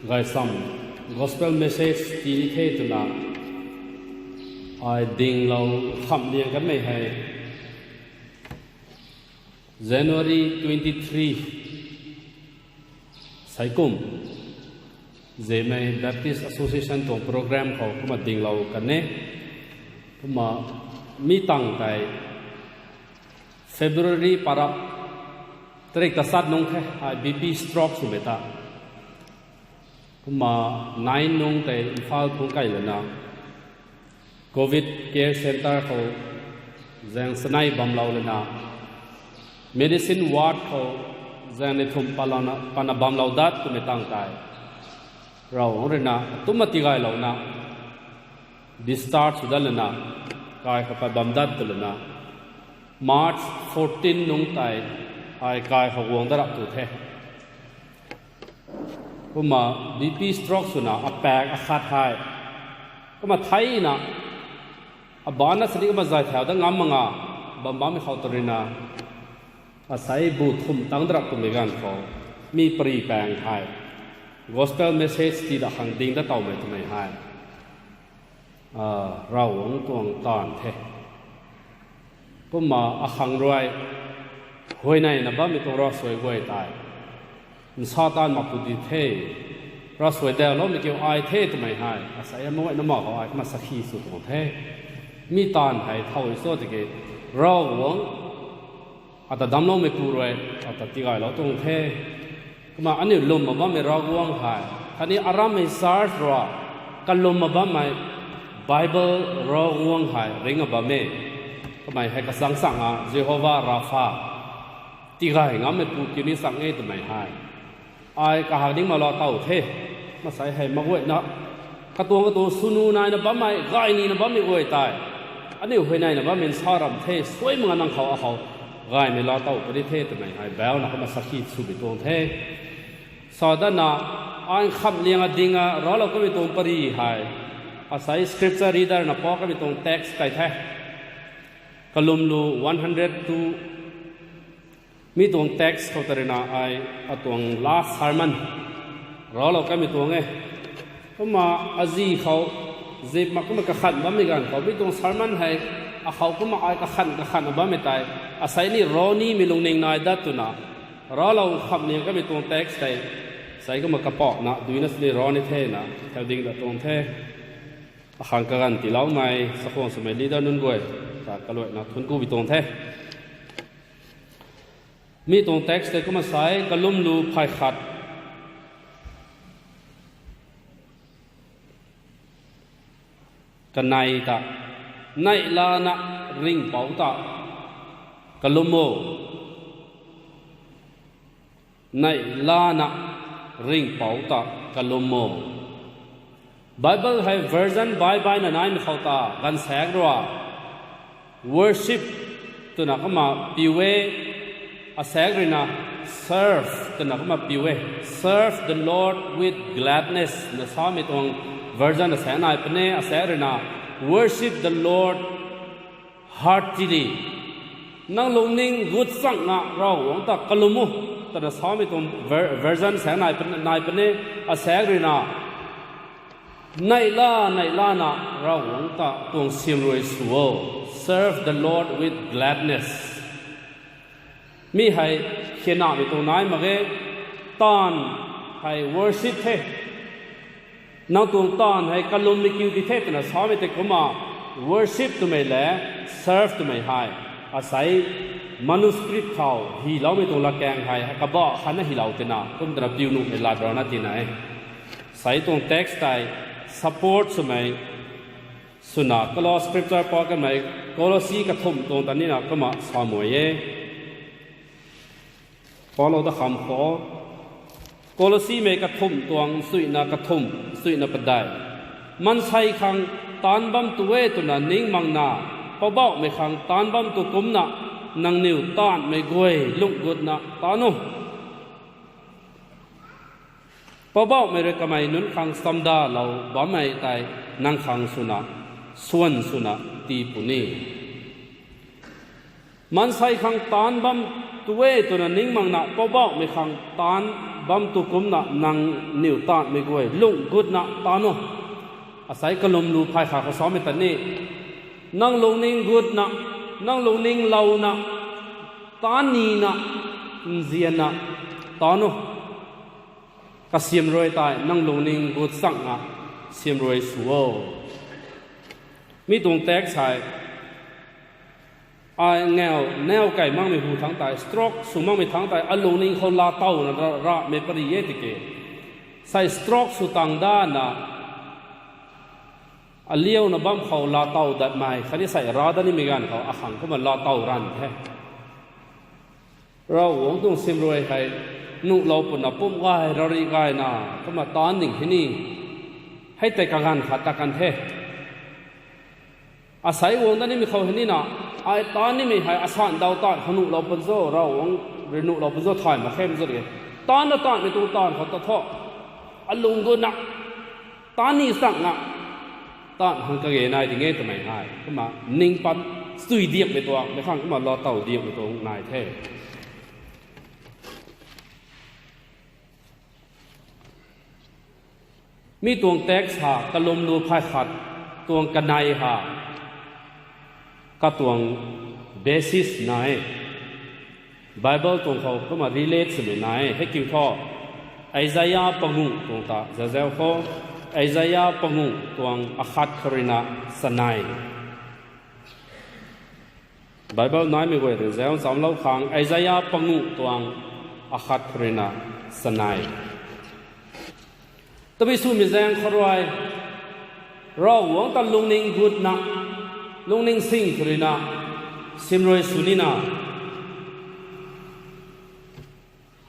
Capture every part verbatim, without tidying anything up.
Gaysam, gospel message tii ni the twna ai dinglou khamh liang kanmei hei January twenty-three, saikum, Zemei Baptist Association tuang program khou kumna dinglou kan e. Kumna mi tang tei February parap tarik tachat nungc the, ai B P stroke swmei ta. Kumna nine nungc tei Imphal phungc kai lana, Covid Care Centre khou zaeng chanei bamlou lana, medicine ward khou zaeng ni thumh palouna, pana bamlou dat twmei tang tei Ravguangc ruina atumna tigaylouna, discharge sw dat lana, kai khou pat bam dat tu lana, March fourteen nungc tei ai kai khou guang dat rap tu the. Kumna B P stroke swna apak akhat hei, kumna theina, abana sini kumna zay thau dat ngam mak nga bam bammei khou tu ruina, asei bu thumh tang dat rap twmei ganv khou, mi pari paeng hei gospel message tii dat khang ding dat towmei twmei hei, Ravguangc tuang taanv the. Kumna akhang rui huayneyna bammei tuang ravsuai guay tei nsa taanv mak tu di the, ravsuai dauloumei kiu ai the twmei hei asei mak guayna mak khou ai kumna sakhi sw tuang the. Mi taanv hei thow i cho tiki, Ravguangc ata damcloumeipu rui ata tigaylou tuang the. Kumna aniu lwmna bammei Ravguangc hei, khatni arammei church rui kalwmna bammei Bible Ravguangc hei ringcna bam e. Kamei hei kachang chang a Jehovah Rapha, tigay ngammeipu kiu ni chang e twmei hei ai kahak ding ma laa tow the. Masei hei mak guayna, katuang katuang swnu naina bammei, gay nina bammei guay tei aniu huayneyna bammei nsa ram the, suai mak nga nang khou akhou gaymei laa tow puni the twmei hei bauna kumna sakhi swmei tuang the. Sa datna, ai khamh liang a ding a raclou kamei tuang pari hei, asei scripture reader na pa kamei tuang text kai the. Kalumlu one hundred two, mi tuang text khou ta ruina ai atuang last sermon raclou kamei tuang e. Kumna azi khou, zip mak kumna kakhan bammei ganv khou mi tuang sermon hei, akhou kumna ai kakhan kakhan bammei tei, asei ni rav nimei lungning nai dat twna raclou khamh liang kamei tuang text tei, asei kumna kapakna duina sini rav ni thena thau ding dat tuang the. Akhang kaganv tiiloumei sakhwang swmei leader nunc guay ta kaluaina thuanc ku bi tuang the. Mi tuang text tei kumna sa e, Kalumlu phay khat, kanei ta, neihlana ringhpouc ta kalum o. Neihlana ringhpouc ta kalum o. Bible hei version baih baihna naimei khou ta gaanvsaekc rui worship twna kumna piu e, asaekc ruina serve twna kumna piu e. Serve the Lord with gladness na samei tuang version asaekc nai puni e, asaekc ruina worship the Lord heartily. Nang lungning gut changna Ravguangc ta kalum o twna samei tuang ver-, version asaekc nai puni e, asaekc ruina neihla neihlana Ravguangc ta tuang siamruai sw o. Serve the Lord with gladness. Mi hei khynnamei tuang nai mak ge, taanv hei worship the. Nang tuang taanv hei kalummei kiu di the twna samei tei kumna worship twmei le serve twmei hei asei manuscript khou hyloumei tuang latkaeng hei kabah khatna hylou tina kum twna piu nuhmei lat rana tina e. Asei tuang text tei support swmei swna Coloss scripture pa kanmei Colossi kathumh tuang ta nina kumna sa mei e. Paulou ta kham khou, Colossimei kathumh tuang suina kathumh suina padeih. Maansei khang taanc bam tu e twna ning makna, Poubauhmei khang taanc bam tu kumcna, nangniw taanvmei guay lungh gutna taanc o. Poubauhmei rui kamei nunc khang chamdalou bammei tei nang khang swna, swan swna tii puni. Maansei khang taanc bam tu e twna ning makna Poubauhmei khang taanc bam tu kumcna nangniw taanhmei guay lung gutna taanc o. Asei kalwm lu phay khat khou samei ta ni, nang lungning gutna, nang lungning louna, taanc nina, nzianna taanc o. Kasiamruai tei nang lungning gut changna siamruai sw o. Mi tuang text hei, ai ngau nau kei makmei hu thangc tei, stroke sw makmei thangc tei alungning khou laatowna ra- ramei pary e tiki, sei stroke sw tang dana aliauna bam khou laatow datmei khatni sei ra dat nimei ganv khou akhang kumna laatow ranv the. Ravguangc tuang siamruai hei nuhlou pwna pumc gay rari gayna kumna taanc ding hei ni, hei tei kaganv khat ta kan the. Asei guang dat nimei khou hei nina, ai taanc nimei hei asan daw taanv khou nuhlou pun cho, Ravguangc rui nuhlou pun cho thay mak khe zat e. Taanc na taanhmei tuang taanv khou ta thu, alung gutna, taanc ni changna taanv khang kage nai ding e twmei hei kumna ning pat stui diakmei tuang, mei khang kumna laatow diakmei tuang nai the. Mi tuang text ha kalwm lu phay khat tuang kanei ha katuang basis nai e. Bible tuang khou kumna relate swmei nai e, hei kiu thu, Isaiah panguh tuang ta zazau khou, Isaiah panguh tuang akhat khou ruina chanei. Bible naimei guay rui zau chamlou khang Isaiah panguh tuang akhat khou ruina chanei. Tabui swmei zaeng khou rui, Ravguangc ta lungning gutna, lungning sing khou ruina siamruai sw nina,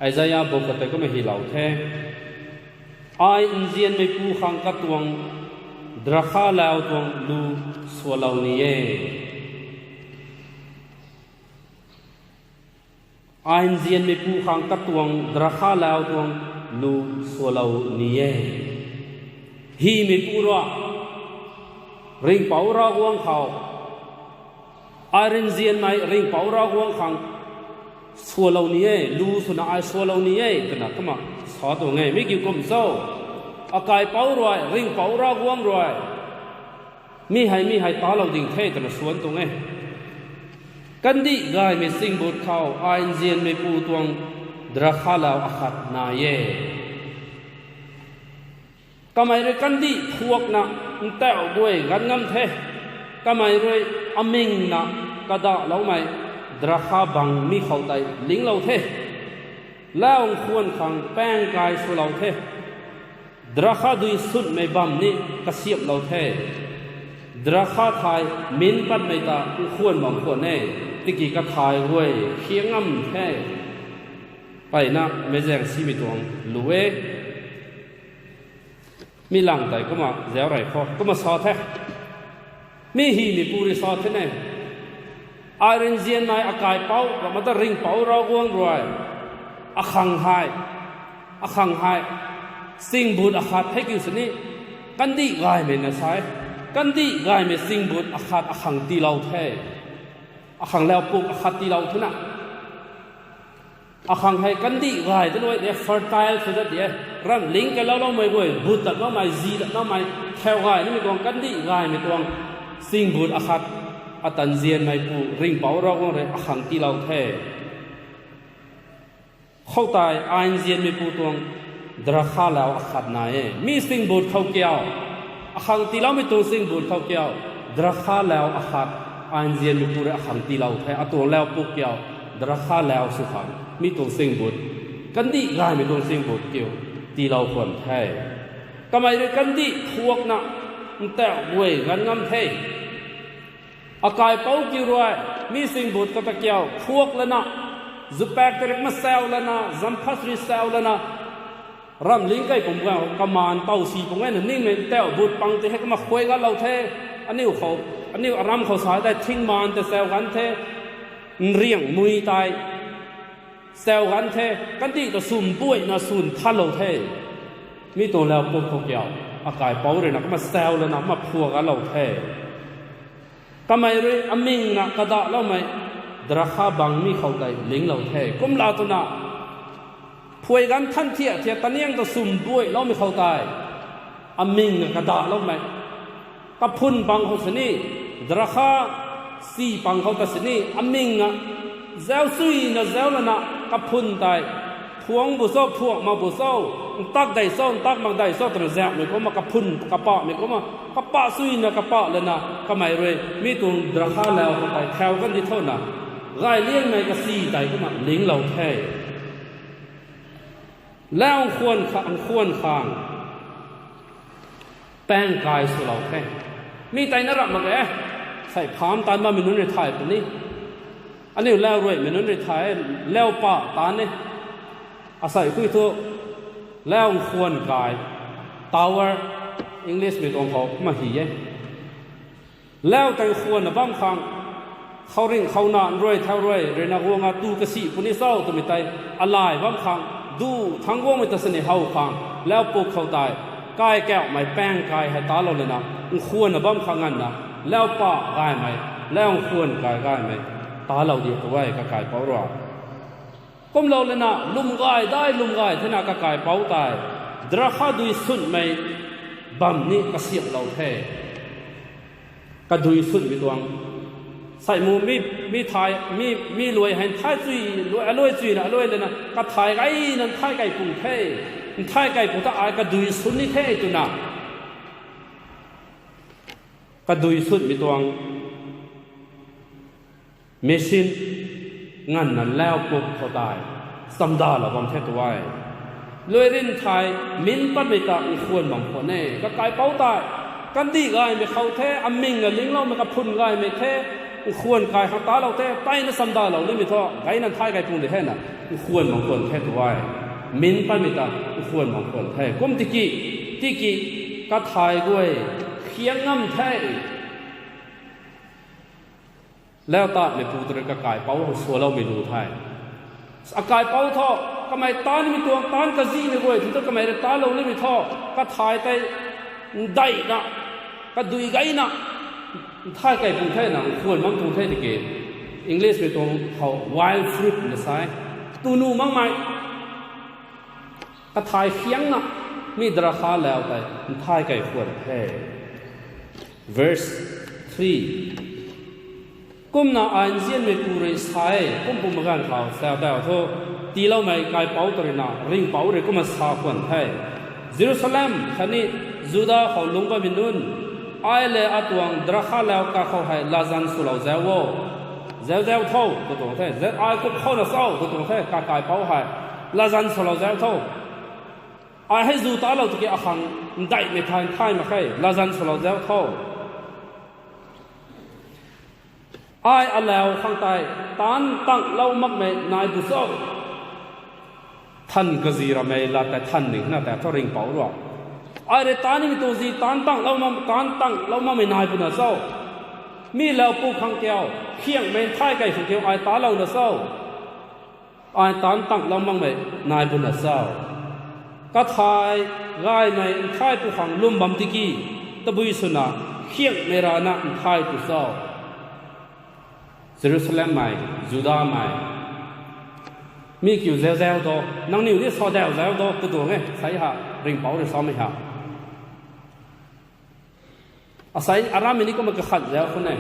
Isaiah bu khou tei kumna hylou the. Ai nzianmeipu khang katuang drakha lau tuang lu swlou ni e. Ai nzianmeipu khang katuang drakha lau tuang lu swlou ni e. Hymeipu rui, ringhpouc Ravguangc khou, ai rui nzianmei ringhpouc Ravguangc khang swlou ni e, lu swna ai swlou ni e twna kumna sa tuang e. Mi kiu kum cho, akaipouc rui, ringhpouc Ravguangc rui, mi hei mi hei talou ding the twna swan tuang e. Kandih gaymei singbut khou ai nzianmeipu tuang drakha lau akhat nai e. Kamei rui kandih phuakna ntauh guay ganv ngam the. Kamei rui amingna kadahloumei drakha bang mi khou tei linglou the. Lau nkhwan khang paeng kai swlou the. Drakha dui sunmei bam ni kasiamhlou the. Drakha thay min patmei ta nkhwan bam khwan e, tiki kathai guay khiang ngam the. Mpeyna meic zaeng simei tuang lu e. Mi lang tei kumna zauc rey khou kumna sa the. Mi hymeipu rui sa the ne. Ai rui nzianmei akaipouc, ramh ta ringhpouc Ravguangc rui, akhang hei, akhang hei, singbut akhat hei kiu sini, kandih gaymei na sa e. Kandih gaymei singbut akhat akhang tiilou the. Akhang lau puk akhat tiilou thena. Akhang hei kandih gay ta luai de, fertile sw dat de. Ramh ling kailouloumei guay, but tat makmei, zi tat makmei, thau gay nimei tuang, kandih gaymei tuang singbut akhat, ata nzianmeipu ringhpouc Ravguangc rui akhang tiilou the. Khoutei ai nzianmeipu tuang drakha lau akhat nai e. Mi singbut khou kiu, akhang tiiloumei tuang singbut khou kiu, drakha lau akhat ai nzianmeipu rui akhang tiilou the. Atuang lau puk kiu, drakha lau sw khang mi tuang singbut, kandih gaymei tuang singbut kiu tiilou khwan the. Kamei rui kandih phuakna ntauh guay ganv ngam the. Akaipouc kiu rui, mi singbut kata kiu phuak lana, zupaek tarik masau lana, zamphat rui sau lana, ramh ling kei pum guang kamaan tow si pung e na ningmei ntauh but pang tei hei kumna khuay galou the. Aniu khou, aniu aram khou sa tei thingmaan tei sau ganv the, nriang mui tei sau ganv the, kandih ta swn buaina swn thanlou the. Mi tuang lau puk khou kiu, akaipouc ruina kumna sau lana kumna phuak galou the. Kamei rui amingna kadahloumei drakha bangmei khou tei linglou the. Kumla twna, phuai ganv than thiak thiak taniang ta sum duailoumei khou tei, aming a kadaloumei, kaphun pang khou sini, drakha si pang khou ta sini, aming a, zauc suina zauc lana, kaphun tei, phuang bu cho, phuang mak bu cho, ntak dei cho, ntak mak dei cho, twna zauhmei kumna, kaphun kapahmei kumna, kapah suina kapah lana, kamei rui, mi tuang drakha lau khou tei, thau kan di thona, gay liangmei kasi tei kumna, linglou the. Lau nkhwan kha-, nkhwan khang, paeng kai swlou the. Mi tei na rap mak e, sei phaam taanc bammei nunc rui thay puni. Aniu lau ruaimei nunc rui thay, lau pa taanc e. Asei khui thu, lau nkhwan kai, tower, English mei tuang khou kumna hi e. Lau tei nkhwanna bam khang, khouringh khouna nruai thau ruai, ruina guang a tu kasi puni cho twmei tei, alay bam khang, du thangc guangmei ta sini how khang, lau puk khou tei, kai kauhmei paeng kai hei talou lana, nkhwanna bam khang nganvna, lau pa gaymei, lau nkhwan kai gaymei, talou di tu e kakaipouc rui. Kumlou lana, lwm gay dai, lwm gay thena kakaipouc tei, drakha dui sunmei bam ni kasiamhlou the. Kadui sunmei tuang. Sei mu mi, mi thay, mi, mi luai hei nthai chui, luai, aluai chuina, aluai lana, kathai gayna nthai kai pung the. Nthai kai pung ta ai kadui sun ni the twna. Kadui sunmei tuang. Machine nganvna lau puk khou tei, chamdalou bam the tu e. Luai rin thei, min patmei ta nkhwan bam khwan e. Kakaipouc tei, kandih gaymei khou the, aming a lingloumei kaphun gaymei the, nkhwan kai khang talou the, mpeyna chamdalou nimei thu, gayna nthai kai pung de hena, nkhwan bam khwan the tu e. Min patmei ta, nkhwan bam khwan the. Kum tiki, tiki, kathai guay, khiang ngam the. Lau tatmeipu tu rui kakaipouc khou sualoumei lu the. Akaipouc thu, kamei taanc nimei tuang, taanc kazihmei guay thu kamei rui talou nimei thu, kathai tei, ndeihna, kadui gayna, nthai kai pung thena, nkhwan bam tuang the tiki. English mei tuang khou wild fruit na sa e. Tunu makmei. Kathai khiangna, mi drakha lau tei, nthai kai khwan the. Verse three. Kumna ai nzianmeipu rui sa e, kum pum ganv khou, sa tau thu, tiiloumei kaipouc ta ruina, ringhpouc rui kumna sa khwan the. Jerusalem khatni Juda khou lungc bammei nunc, ai le atuang drakha lau kakhou hei latzan swlou zau o. Zau zau tho, tw tuang the. Zau ai kup khouna cho, tw tuang the, kakaipouc hei. Latzan swlou zau tho. Ai hei zu talou tiki akhang, ndeihmei thai nthai mak khe, latzan swlou zau tho. Ai alau khang tei, taanc tanglou makmei nai bu cho. Than kazi ramei lat tei than ning na tei thu ringhpouc rui. Ai rui taanc nimei tuang zi taanc tanglou mak, taanc tanglou makmei nai bu na cho. Mi lau pu khang kiu, khiangmei nthai kai khang kiu, ai talou na cho. Ai taanc tanglou makmei nai bu na cho. Kathai gaymei nthai pu khang lwm bam tiki, tabui swna khiangmei rana nthai tu cho. Jerusalemmei, Judamei. Mi kiu zau zau do, nangniw ni sa dau zau do, tw tuang e, sei ha, ringhpouc rui samei ha. Asei aramei ni kumna kakhat zau khou ne.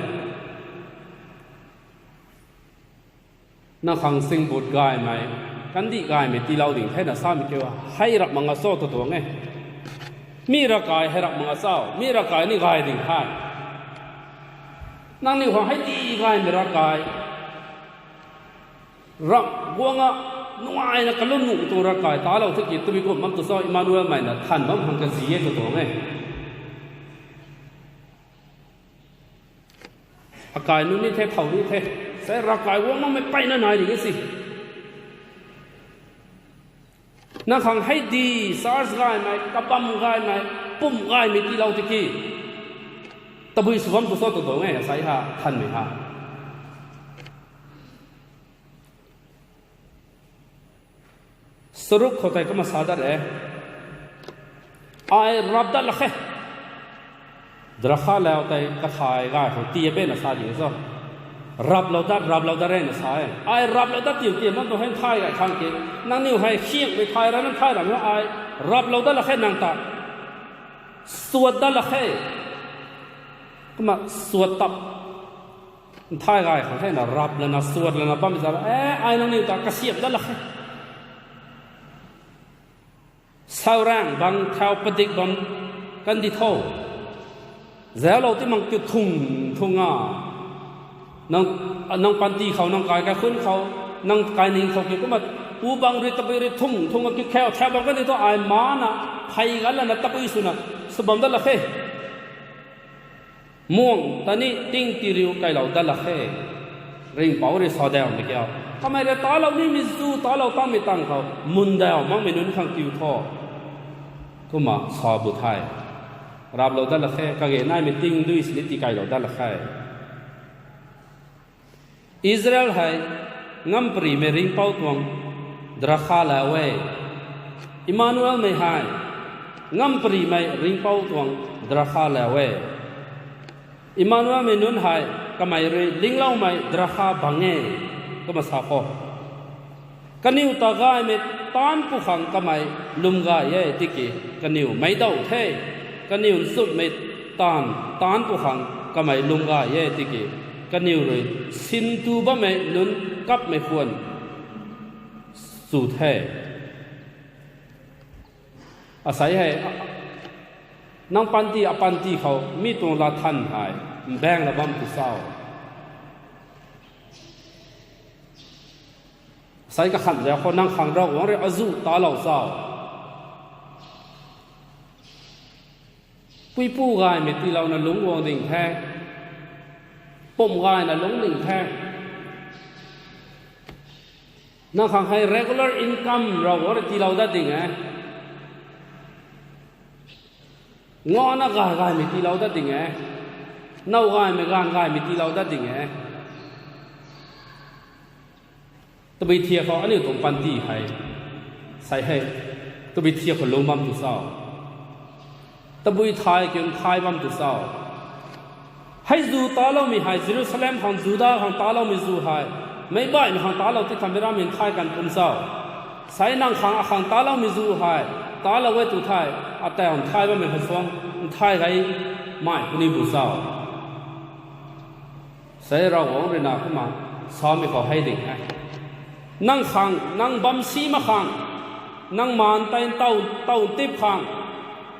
Nang khang singbut gaymei, kandih gaymei tiilou ding thena samei kiu, hei rap mak nga cho tw tuang e. Mi ravkai hei rap mak nga cho, mi ravkai ni gay ding the. Nangniw khang hei di gaymei ravkai, rap guang a, nuaina kalum nuh tuang ravkai talou tiki, tabui kum bam tu cho, Emmanuelmei na than bam khang kazi e tw tuang e. Akai nunc ni the, thow ni the. Sei ravkai guang makmei mpeyna nai ding e si. Nang khang hei di, church gaymei, kabam gaymei, pum gaymei tiilou tiki, tabui sw bam tu cho tw tuang e, sei ha, thanmei ha. Charuk khou tei kumna sa dat e. Ai rap dat lak khe. Drakha lau tei kathai gay khou tii a bena sa di cho. Raplou dat, raplou dat re na sa e. Ai raplou dat tiu ti, nang tuang hei thay gay khang ki. Nangniw hei khiangmei thay ra, nang thay ra na ai. Raplou dat la khe nang ta. Suat dat la khe. Kumna suat tap. Thay gay khang the na rap lana, suat lana bam za. E, ai nangniw ta kasiam dat la khe. Saurang bang thau padik bam kan di tho. Zaulou ti mang kiu thung thung a. Nang, nang panty khou, nang kai kaikhun khou, nang kaining khou kiu kumna, u bang ri tabui ri thung thung a kiu khau thau bam kan di tho ai mana, phey gan lana tabui swna, sw bam dat la khe. Muang ta ni ting ti riu kailou dat la khe. Ringhpouc rui sa daw mei kiu. Kamei rui talou nimei zu, talou tangmei tang khou, mun daw makmei nunc khang kiu tho. Kumna sa bu the. Raplou dat la khe, kage naimei ting dui sini tii kailou dat la khe. Israel hei ngamparymei ringhpouc tuang drakha lau e. Emmanuelmei hei ngamparymei ringhpouc tuang drakha lau e. Emmanuelmei nunc hei kamei rui lingloumei drakha bang e. Kumna sa khou. Kaniw ta gaymei taanc pu khang kamei lwm gay e tiki kaniw meic daw the. Kaniw nchumhmei taanv, taanc pu khang kamei lwm gay e tiki kaniw rui sintu bammei nunc kapmei khwan chu the. Asei hei, nang panty, apanty khou mi tuang lat than hei mbaeng la bam tu sau. Asei kakhan zau khou nang khang Ravguangc rui azuh talou sau. Puipu gaymei tiilouna lungc guang ding the. Pumh gayna lungc ding the. Nang khang hei regular income Ravguangc rui tiilou dat ding e. Ngana gay gaymei tiilou dat ding e. Now gaymei, gaanv gaymei tiilou dat ding e. Tabui thiak khou aniu tuang panty hei. Sei hei. Tabui thiak khou lung bam tu sau. Tabui thay kiu nthai bam tu sau. Hei zu taloumei hei Jerusalem khang, Juda khang taloumei zu hei. Meic baihmei khang talou ti thammei rammei nthai kan pum sau. Sei nang khang akhang taloumei zu hei. Talou e tu thei. Atau nthai bammei khang suang. Nthai gay mei puni bu sau. Sei Ravguangc rui na kumna samei khou hei ding e. Nang khang, nang bam si mak khang, nang maan tei ntaw, taw tip khang,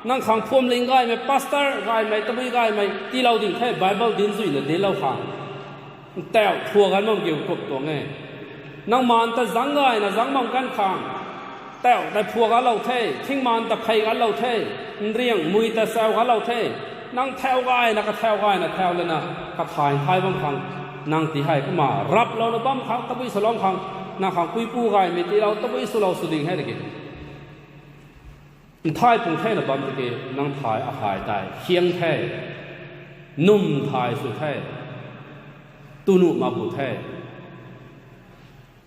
nang khang phuamling gaymei, pastor gaymei, tabui gaymei tiilou ding the, Bible dinc zuina dinclou khang. Ntauh phua gan bam kiu kup tuang e. Nang maan ta zangc gayna zangc bam kan khang. Tauh tei phua ganlou the, thingmaan ta phey ganlou the, nriang mui ta sau ganlou the, nang thau gayna, kathau gayna, thau lana, kathay nthai bam khang, nang ti hei kumna, raplouna bam khang, tabui swlou khang, nang khang puipu gaymei tiilou, tabui swlou sw ding hei riki. Nthai pung thena bam tiki, nang thay ahay tei, khiang the, num thay sw the, tu nuh mak bu the.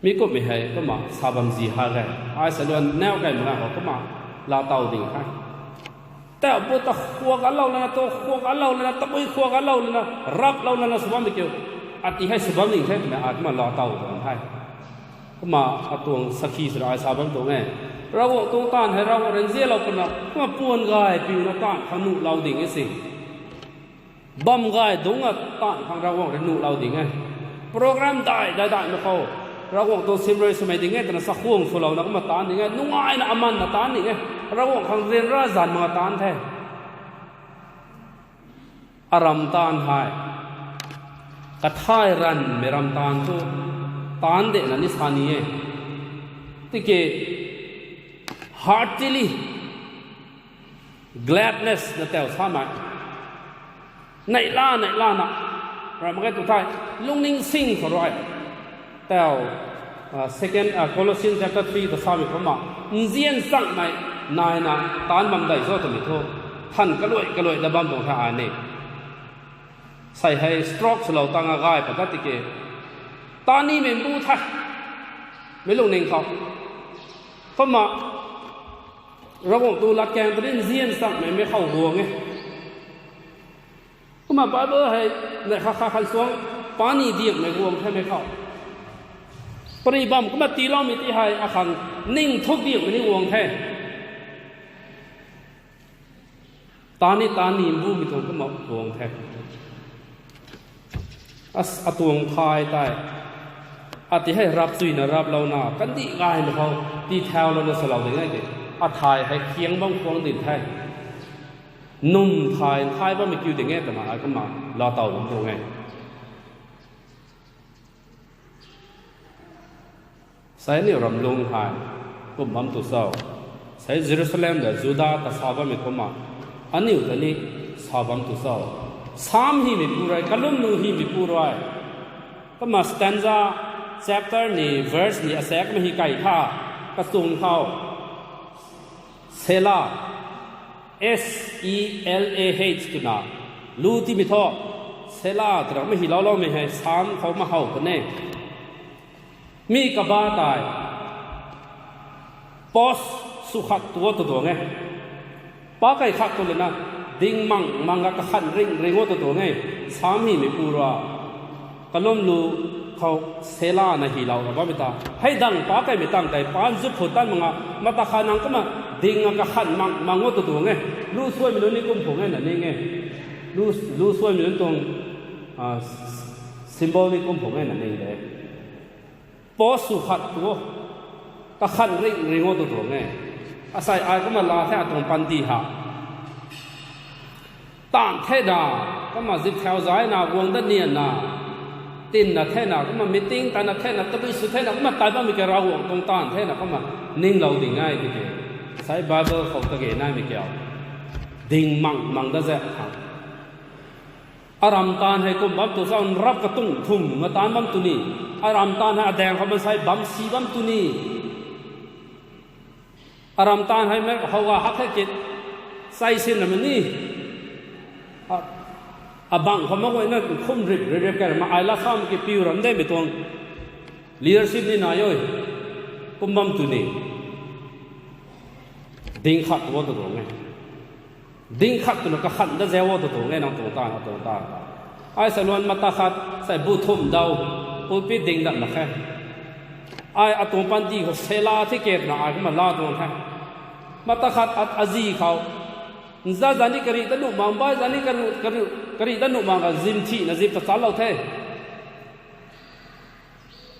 Mi kummei hei kumna sa bam zi ha ge. Ai sa luan nau kai mana khou kumna laatow ding the. Tauh bu ta khua ganlou lana, tu khua ganlou lana, tabui khua ganlou lana, raplou lana sw bammei kiu. Ati hei sw bam ding the twmei ai kumna laatow tuang the. Kumna atuang sakhi swna ai sa bam tuang e. Ravguangc tuang taanv hei Ravguangc rui nzianlou puna, kumna puan gay piuna taanv khang nuhlou ding e si. Bam gay dungc a taanv khang Ravguangc rui nuhlou ding e. Program dai, dai, daihmei khou. Ravguangc tuang sim rui swmei ding e twna sakhuang swlouna kumna taanc ding e. Nungaina amanna taanc ding e. Ravguangc khang ryanra zanc mak a taanc the. Aram taanv hei. Kathay ranvmei ram taanv thu. Taanc dena ni sa ni e. Tiki heartily gladness na tau samei. Neihla, neihlana. Ram mak ge tu thei. Lungning sing khou rui. Tau, second, Colossians chapter three ta samei kumna. Nzian changmei naina taanc bam dei cho twmei thu. Than kaluai, kaluai da bam tuang the ai ni. Sei hei stroke swlou tang a gay pat ta tiki. Taanv nimei mbu the. Meic lungning khou. Kumna Ravguangc tuang latkaeng ta ni nzian changmei mei khou guang e. Kumna Bible hei, neih kha kha khan suang, Pani diakmei guang the mei khou. Pari bam kumna tiiloumei ti hei akhang ning thuk diakmei ni guang the. Tani tani mbumei tuang kumna guang the. As atuang thay tei. Ati hei rap chuina raplouna kandih gaymei khou tii thaulouna salou ding e ke. Athay hei khiang bam khuang ding the. Num thay, thay bammei kiu ding e twna ai kumna laa taw bam tuang e. Sei aniu ramlung hei kum bam tu cho? Sei Jerusalem le Juda ta sa bammei kumna aniu ta ni sa bam tu cho? Psalm hymeipu rui, kalumlu hymeipu rui, kumna stanza, chapter ni, verse ni asaekmei hei kai tha, kachung khou Selah, S E L A H twna lu timei thu, Selah twna kumna hylouloumei hei Psalm khou ma how kan e. Mi kaba tei pause sw khat tu o tw tuang e. Pac kei khat tu lana ding mang mang a kakhan ring ring o tw tuang e. Psalm hymeipu rui kalumlu khou Selah na hylou ra bammei ta. Hei dang pac keimei tang tei paan zut phut tan mak nga, mata kha nang kumna ding a kakhan mang mang o tw tuang e. Lu suaimei nunc ni kum phung e na ning e. Lu, lu suaimei nunc tuang, ah, symbol ni kum phung e na ning de. Pause sw khat tu o, kakhan ring ring o tw tuang e. Asei ai kumna laa the atuang panty ha. Taanv thena, kumna zip thau zaina, guang dat nianna, tinna thena, kumna meeting tana thena, tabui sw thena, kumna tai bammei ke Ravguangc tuang taanv thena, kumna ninglou ding e tiki. Sei Bible khou kage naimei kiu. Ding mang mang dat ze khang. Aram taanv hei kum bam tu cho, nrap katung thum na taanv bam tu ni. Aram taanv hei adaeng khou maansei bam si bam tu ni. Aram taanv hei mei howga hak hei kit, sai sin na mani. A, abang khou mak guayna khum rip rip rip kei rama ai la sam ki piu ram de mei tuang. Leadership ni nai o. Kum bam tu ni. Ding khat tu o tw tuang e. Ding khat twna kakhan dat ze o tw tuang e nang tuang taanv, tuang taanv. Ai saluan mata khat, sei bu thum daw, pulpit ding dat mak khe. Ai atuang panty khou Selah thi ke twna ai kumna laa tuang the. Mata khat at azi khou. Nza zani kari ta nuh mang, bai zani kari, kari, kari ta nuh mang ka zim thina zip ta chalou the.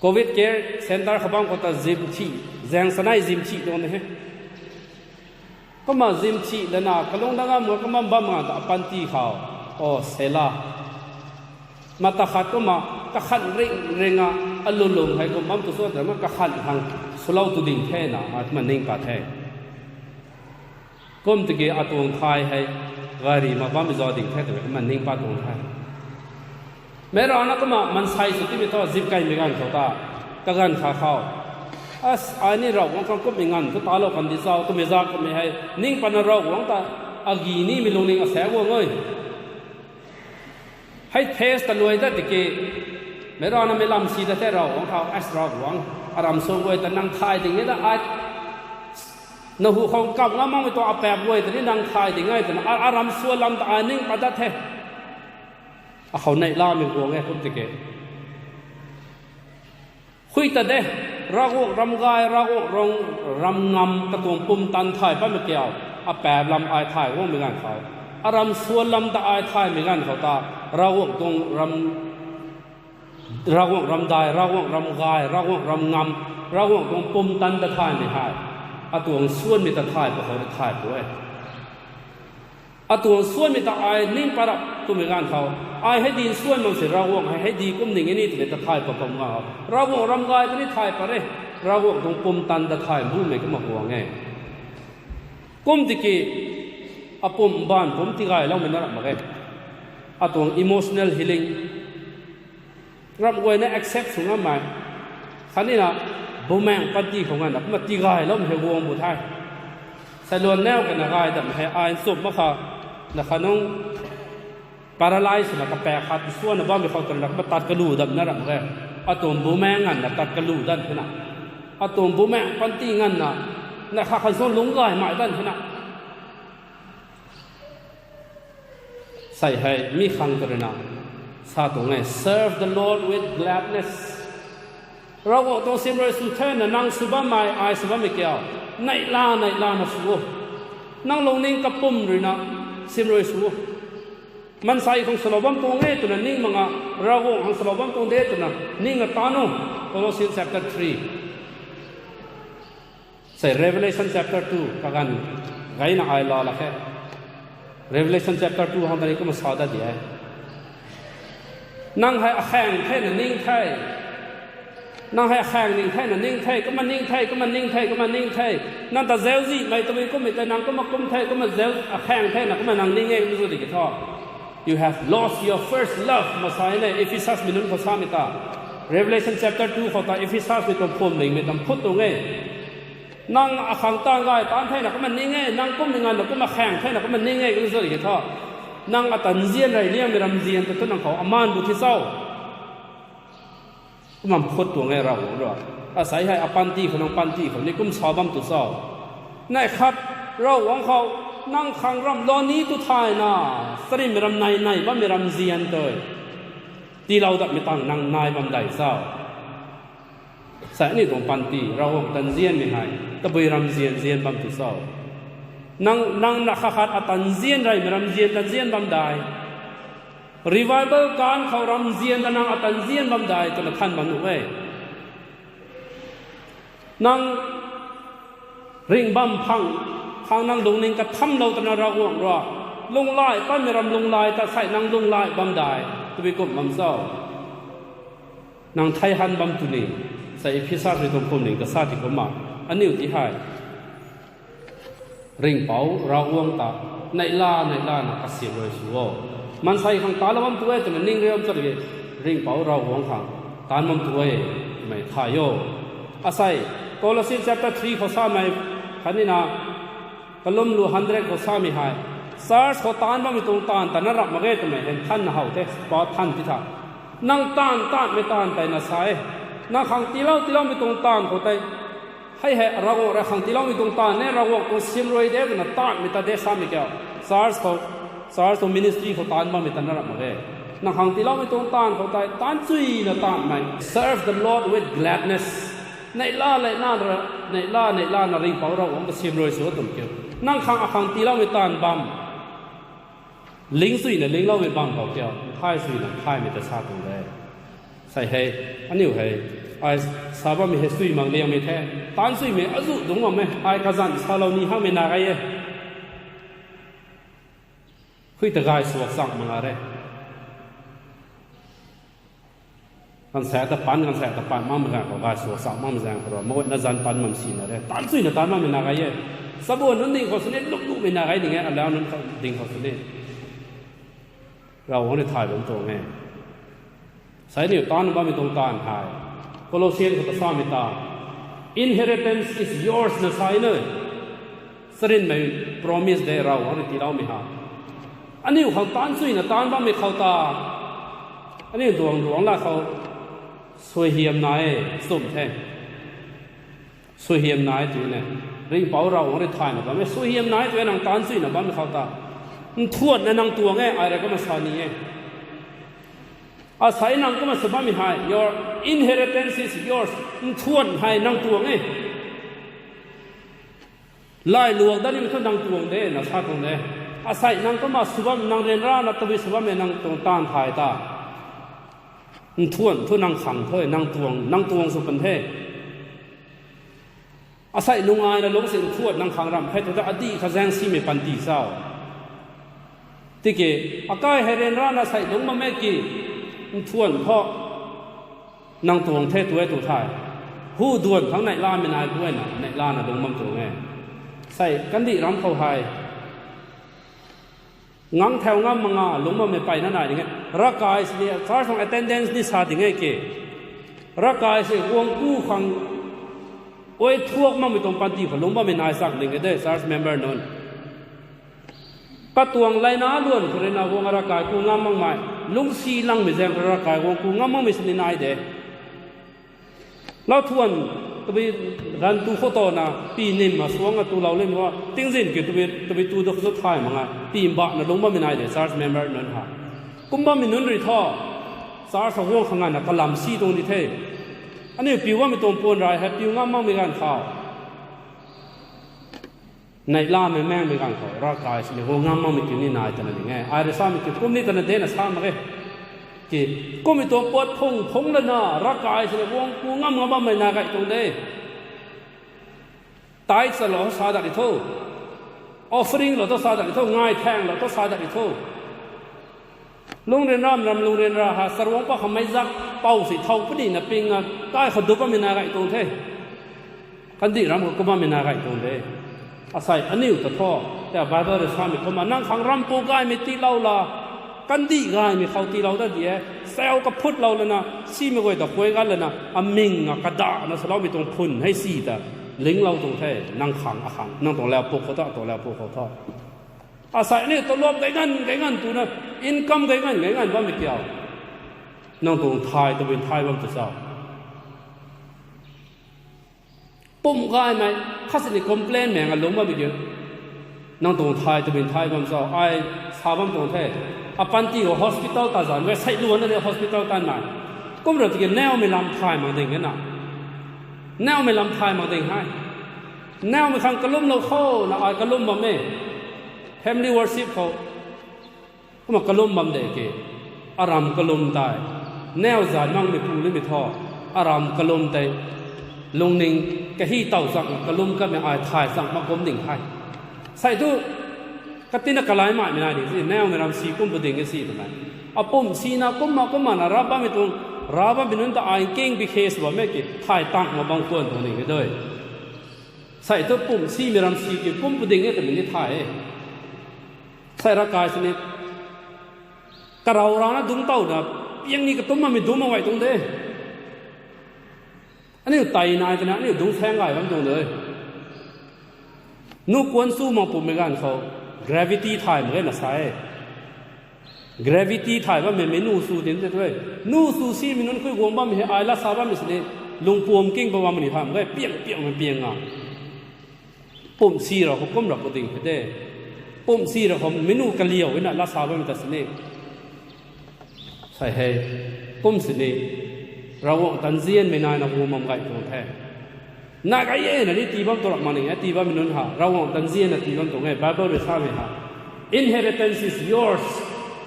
Covid care center kha bam khou ta zim thi, zaeng sanei zim thi tuang ni he. Kumna zim thi lana kalung dang am kumna bam nga ta apanty khou. O Selah. Mata khat kumna kakhan ring ring a, alulung hei kum bam tu cho twna kakhan khang swlou tu ding the na, kumna ning pat the. Kum tiki atuang thay hei, gari ma bammei zau ding the twmei kumna ning pat tuang the. Meic rana kumna maansei sw timei thu zip keymei ganv khou ta, kaganv kha khou. As, ai ni Ravguangc khang kummei nganv thu talou kan di cho, twmei za kummei hei, ning patna Ravguangc ta, agi nimei lungning asaekc guang e. Hei face ta luai dat tiki, meic rana mei lam si dat the Ravguangc khou, as Ravguangc, aram suan guay ta nang thay ding e da ai. Na hu khou kap ngam makmei tuang apaap guay ta ni nang thay ding e twna, a, aram suan lam ta ai ning pat dat the. Akhou neihlamei guang e kum tiki. Khui ta de, Ravguangc ram gay, Ravguangc rang, ram ngam katuang pumtan thay patmei kiu, apaap lam ai thay guangmei ganv khou. Aram suan lam ta ai thaymei ganv khou ta, Ravguangc tuang ram, Ravguangc ram dai, Ravguangc ram gay, Ravguangc ram ngam, Ravguangc tuang pumtan ta thaymei hei. Atuang suanmei ta thay pa khou ta thay pu e. Atuang suanmei ta ai ning pat rap twmei ganv khou. Ai hei di suan mak se Ravguangc hei hei di kum ning e ni twmei ta thay pa pam ganv khou. Ravguangc ram gay ta ni thay pat re. Ravguangc tuang pumtan ta thay bumei kumna guang e. Kum tiki, apum baanv pum tigayloumei na rap mak e. Atuang emotional healing. Ramh guayna accept sw ngammei. Khatnina, bumaengc panty khou nganvna kumna tigayloumei hei guang bu the. Sailuan nau kana gay dam hei ai nchumh mak kha, na kha nung paralyze swna kapaek khat suanna bammei khou twna kumna tat kalu dam na ramh e. Atuang bumaengc nganvna tat kalu dan thena. Atuang bumaengc panty nganvna, na kha khan suan lungc gaymei dan thena. Sei hei mi khang tw ruina, Sa tuang e, serve the Lord with gladness. Ravguangc tuang siamruai sw thena nang sw bammei, ai sw bammei kiu, neihla neihlana sw o. Nang lungning kapwm ruina siamruai sw o. Maansei khang swlou bam tuang e twna ning mak nga, Ravguangc khang swlou bam tuang de twna ning a tan o. Colossians chapter three. Sei Revelation chapter two kaganv gayna ai laa lak khe. Revelation chapter two hang tani kumna sa dat di e. Nang hei akhaeng thena ning the. Nang hei akhaeng ning thena ning the, kumna ning the, kumna ning the, kumna ning the. Nang ta zauczihmei tabui kummei tei nang kumna kum the, kumna zauc akhaeng thena kumna nang ning e kum zu di ki thu, you have lost your first love. Masai ne Ephesusmei nunc khou samei ta, Revelation chapter two khou ta Ephesusmei tuang phwamlingmei tam phut tuang e. Nang akhang tang gay taanc thena kumna ning e, nang kummei nganvna kumna khaeng thena kumna ning e kum zu di ki thu, nang ata nzian rey liangmei ramzian ta tu nang khou amaan bu thi cho? Kumna phut tuang e Ravguangc rui. Asei hei apanty khou nang panty khou ni kum sa bam tu cho? Neih khat Ravguangc khou nang khang ramh lou ni tu thayna, charynmei ram nei nei bammei ramzian tei tiilou datmei tang nang nai bam dei cho? Sei aniu tuang panty Ravguangc ta nzianmei hei tabui ramzian nzian bam tu cho? Nang, nang na khat khat ata nzian reymei ramzian ta nzian bam dei. Revival ganv khou ramzian ta nang ata nzian bam dei twna than bam nuh e. Nang ringh bam phang khang nang lungning kathamlou twna Ravguangc rui lunglay patmei ram lunglay ta sei nang lunglay bam dei, tabui kum bam cho? Nang thei han bam tu ni, sei Ephesusmei tuang phwamling ta sa ti kumna, aniu ti hei Ringhpouc Ravguangc ta neihla neihlana kasiamruai sw o. Maansei khang talou bam tu e twna ning riam chat ki, Ringhpouc Ravguangc khang taanc bam tu e twmei thay o. Asei Colossians chapter three khou samei khatnina kalum lu hundred khou samei hei, church khou taanc bammei tuang taanv ta na rap mak ge twmei hei thanna how the, pa than ti tha. Nang taanv taanvmei taanv tei na sa e. Nang khang tiilou tiiloumei tuang taanv khou tei, hei hei Ravguangc rui khang tiiloumei tuang taanv e, Ravguangc tuang siamruai de twna taanvmei ta de samei kiu. Church khou, church tuang ministry khou taanc bammei ta na rap mak ge. Nang khang tiiloumei tuang taanv khou tei taanc chuyna taanvmei, serve the Lord with gladness. Neihla neihla, neihla neihlana Ringhpouc Ravguangc ta siamruai sw twmei kiu. Nang khang akhang tiiloumei taanv bam, ling chuyna lingloumei bam khou kiu, thay chuyna thaymei ta sa tuang de. Sei hei, aniu hei, ai sa bammei hei sui mak liangmei the. Taanc chuymei azuh dungc bam e, ai kazanc salou ni hakmei na gay e. Hui ta gay suak chang mak nga re. Ganvsaekc ta pan, ganvsaekc ta pan makmei ganv khou gay suak chang makmei zaeng khou rui, maguayna zanc pan bam sina re. Taanc chuyna taanc bammei na gay e. Chabuan nunc ding khou sini, lukluhmei na gay ding e, alau nunc ding khou sini Ravguangc rui thay bam tuang e. Sei aniu taanc bammei tuang taanv hei, Colossians khou ta samei ta, inheritance is yours na sa e na. Charynmei promise de Ravguangc rui tiiloumei ha. Aniu khang taanc chuyna taanc bammei khou ta, aniu tuang ruangc la khou suaihiam nai e, chum the. Suaihiam nai tu ne. Ringhpouc Ravguangc rui thayna bammei suaihiam nai tu e, nang taanc chuyna bammei khou ta. Nthuanna nang tuang e, ai rui kumna sa ni e. Asei nang kumna sa bammei hei, your inheritance is yours. Nthuan hei nang tuang e. Lailuak dat nimei thu nang tuang de, na sa tuang de. Asei nang kumna sw bam, nang ryanrana tabui sw bammei nang tuang taanv thay ta, nthuan thu nang khang thu, nang tuang, nang tuang sw pan the. Asei nungaina lungc si nthuan nang khang ramh khe tu ta adih kha zaeng simei panty cho? Tiki, akai hei ryanrana sei lungc bam e ki, nthuan thu nang tuang the tu e tu thei, hu duan khang neihlamei nai guayna neihlana lungc bam tuang e. Sei kandih ram khou hei ngang thau ngam mak nga lungc bammei peyna nai ding e. Ravkai sini church tuang attendance ni sa ding e ki, ravkai si guang ku khang ai thuak makmei tuang panty khou lungc bammei nai chak ding e de, church member nunc. Katuang layna luan khou ruina guang ravkai ku ngam makmei, lungcsi langmei zaeng khou ravkai guang ku ngam makmei sini nai de. Lau thuan, tabui ganv tu khou tana pi nim ma suang a tulou lim khou tingzin ki tabui, tabui tu da khou thay mak nga, pi mbana lungc bammei nai de church member nunc ha. Kum bammei nunc rui thu, Church khou guang khang na kalam si tuang di the. Aniu piu bammei tuang puan rai hei piu ngam makmei ganv khou, neihlamei maengmei ganv khou ravkai sini guang ngam makmei kiu ni nai twna ning e. Ai rui samei kiu kum ni twna de na sa mak e. Ki, kummei tuang puat phung phung lana ravkai sini guang pu ngam ngam bammei na gay tuang de. Tithe sa lou sa dat di tho. Offering lou tu sa dat di tho. Ngai thaeng lou tu sa dat di tho. Lungh ryanra, ram lungh ryanra ha, saruangc pa khou meic zak pou si thow puni na ping a, kai khou dup bammei na gay tuang the. Kandih ram khou kum bammei na gay tuang de. Asei aniu ta thu, ta Bible rui samei kumna, nang khang ram pu gaymei tiilou la, kandih gaymei khou tiilou dat di e, sau kaphut lou lana, simei guay ta kuay gan lana, aming a kadana saloumei tuang phun hei si ta linglou tuang the, nang khang, akhang, nang tuang lau pu khou ta, tuang lau pu khou tho. Asei aniu ta luam gay nganv, gay nganv twna, income gay nganv, gay nganv bammei kiu. Nang tuang thay, tabui thay bam tu sa. Pumh gaymei, khat sini complain mei nga lungc bammei kiu. Nang tuang thay, tabui thay bam sa, ai sa bam tuang the. Apanty khou hospital ta zan, we sei luan na de hospital tan nai. Kum ra tiki naumei lam thay mak ding e na. Naumei lam thay mak ding hei. Naumei khang kalumlou khou na ai kalum bam e. Family worship khou. Kumna kalum bam de ki, aram kalum tei, nau zan makmei pu nimei thu, aram kalum tei, lungning kahi taw chakna kalum kamei ai thay chang mak kum ding the. Sei thu, katina kalai maimei nai ding si, naumei ram si kum pu ding e si twmei. Apumh sina kumna kumna na rap bammei tuang, rap bammei nunc ta ai king bi khe sw bam e ki, thay tang mak bang khwan tuang ding e dui. Sei thu pumh simei ram si ki kum pu ding e twmei ni thay e. Sei ravkai sini, karau rana dungc towna, piang ni katumc makmei dungc mak gay tuang de. Aniu tei nai twna aniu dungc saeng gay bam tuang de. Nu kuan chu mak pumei ganv khou, gravity thay mak ge na sa e. Gravity thay bammei mei nu sw tin te tu e. Nu sw simei nunc khui guang bammei hei ai lat sa bammei sini, lungpuam king pa bammei ni thay mak ge, piang piangmei piang a. Pumh si ra khou kum ra pu ding the de. Pumh si ra khou meic nu kaliau ina lat sa bammei ta sini. Sei hei, kum sini, Ravguangc ta nzianmei naina hu mam gay tuang the. Na gay e na ni tii bam tu rak mak ning e, tii bammei nunc ha, Ravguangc ta nzianna tii bam tuang e, Bible rui samei ha. Inheritance is yours.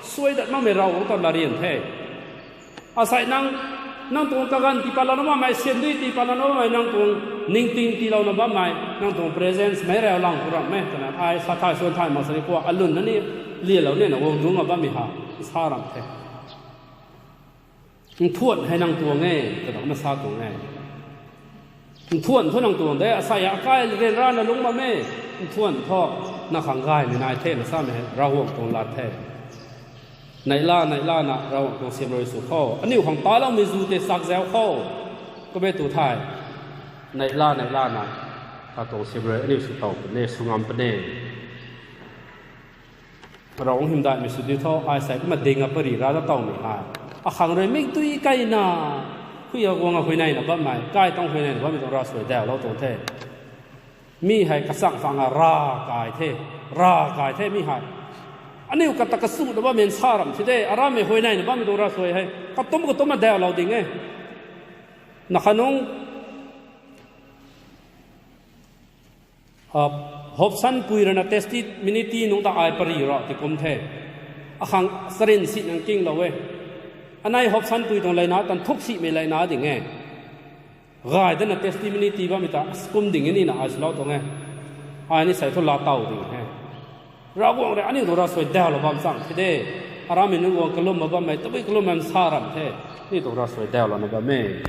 Suai dat makmei Ravguangc ta larian the. Asei nang, nang tuang kaganv tii patlouna bammei, siandui tii patlouna bammei, nang tuang ningting tiilouna bammei, nang tuang presence meic rau lang ku ram e twna ai sa thay suan thay mak sini kua alun na ni, lialou nina guang dungc a bammei ha, sa ram the. Nthuan hei nang tuang e, twna kumna sa tuang e. Nthuan thu nang tuang de, asei akai ryanrana lungc bam e, nthuan thu, na khang gaymei nai the na samei hei, Ravguangc tuang lat the. Neihla, neihlana, Ravguangc tuang siamruai sw khou. Aniu khang taloumei zu tei chakzau khou. Kumna tu thei. Neihla, neihlana, katuang siamruai aniu sw tow puni, sw ngam puni. Ravguangc hymdaihmei sw diu tho, ai sei kumna ding a pary ra ta towmei hei. Akhang rui mikdui kaina, khui a guang a huayneina bammei, kai tuang huayneina bammei tuang ravsuai daulou tuang the. Mi hei kachang chang a ravkai the, ravkai the mi hei. Aniu kata kachuna bammei sa ram si de, arammei huayneina bammei tuang ravsuai hei. Katumc katumc a daulou ding e. Na khanungc, Hopsanpui rui na testimony ti nungc ta ai pary ra ti kum the. Akhang charin si nang kinglou e. Anei Hopsanpui tuang leina tan thuk simei leina ding e. Gay dana testimony ti bammei ta kum ding e nina ai swlou tuang e. Ai ni sei thu laa tow ding e. Ravguangc rui aniu tuang ravsuai daulou bam chang the de. Arammei nunc guang kalum a bammei, tabui kalum a sa ram the. Aniu tuang ravsuai daulouna bam e.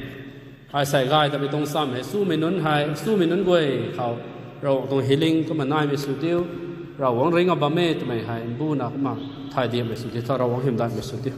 Ai sei gay tamei tuang cham hei, swmei nunc hei, swmei nunc guay khou, Ravguangc tuang healing kumna naimei sw diu, Ravguangc ringh a bam e twmei hei mbuna kumna thay diakmei sw diu tho, Ravguangc hymdaihmei sw diu.